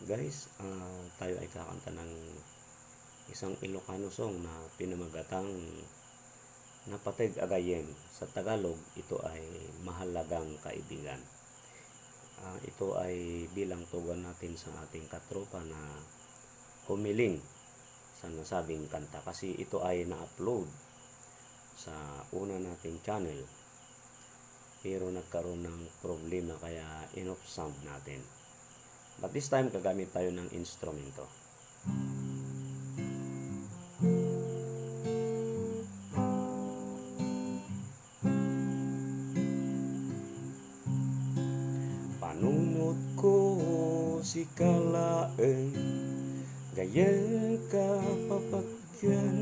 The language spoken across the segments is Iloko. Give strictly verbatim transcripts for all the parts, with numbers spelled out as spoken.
Guys, ah, tayo ay kakanta ng isang Ilocano song na pinamagatang Napateg a Gayyem. Sa Tagalog, ito ay Mahalagang Kaibigan. Ah, ito ay bilang tugon natin sa ating katropa na humiling sa nasabing kanta kasi ito ay na-upload sa una nating channel. Pero nagkaroon ng problema kaya in-off sound natin. But this time, gagamit tayo ng instrumento. Panunot ko sika laeng, gayyem ka papatgan.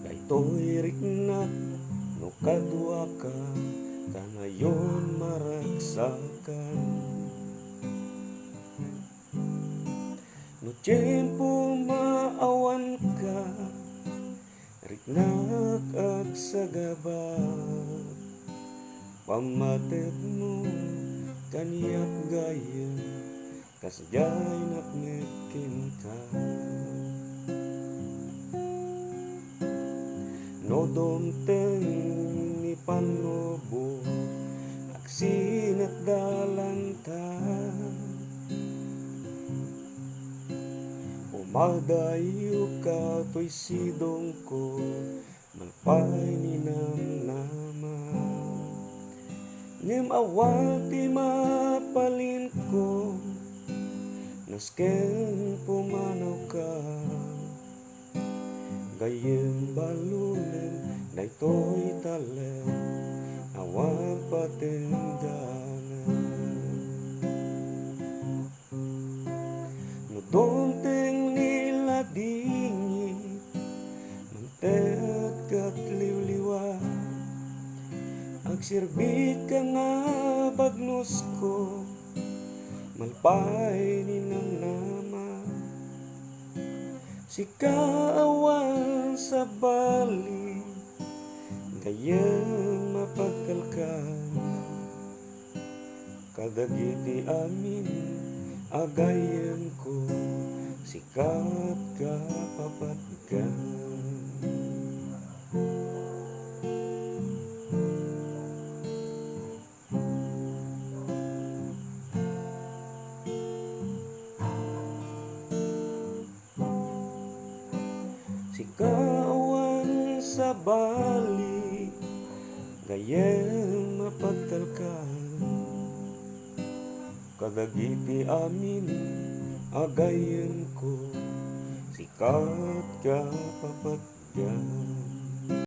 Daytoy riknak no kaduaka, kanayon maragsakan. No tiempo maawanka, riknak agsagaba. Pammatekmo kaniak gayyem, kasdiay napnek kenka. No dumteng ni Panubo, agsinatdalanta. Umadayo ka toy sidongko, malpay ni namnama. Ngem awan ti mapalinko, nasken pumanawka. Gayyem, balunem daytoy talek, awan patengdanan. No dumteng ni ladingit, mangted ket liwliwa. Agserbika nga bagnosko, malpay ni namnama. Sika awan sabali, gayyem, mapagtalkan. Kadagiti amin a gayyemko, sika ket kapapatgan. Sika awan sabali, gayyem, mapagtalkan. Kadagiti amin a gayyemko, sika ket kapapatgan.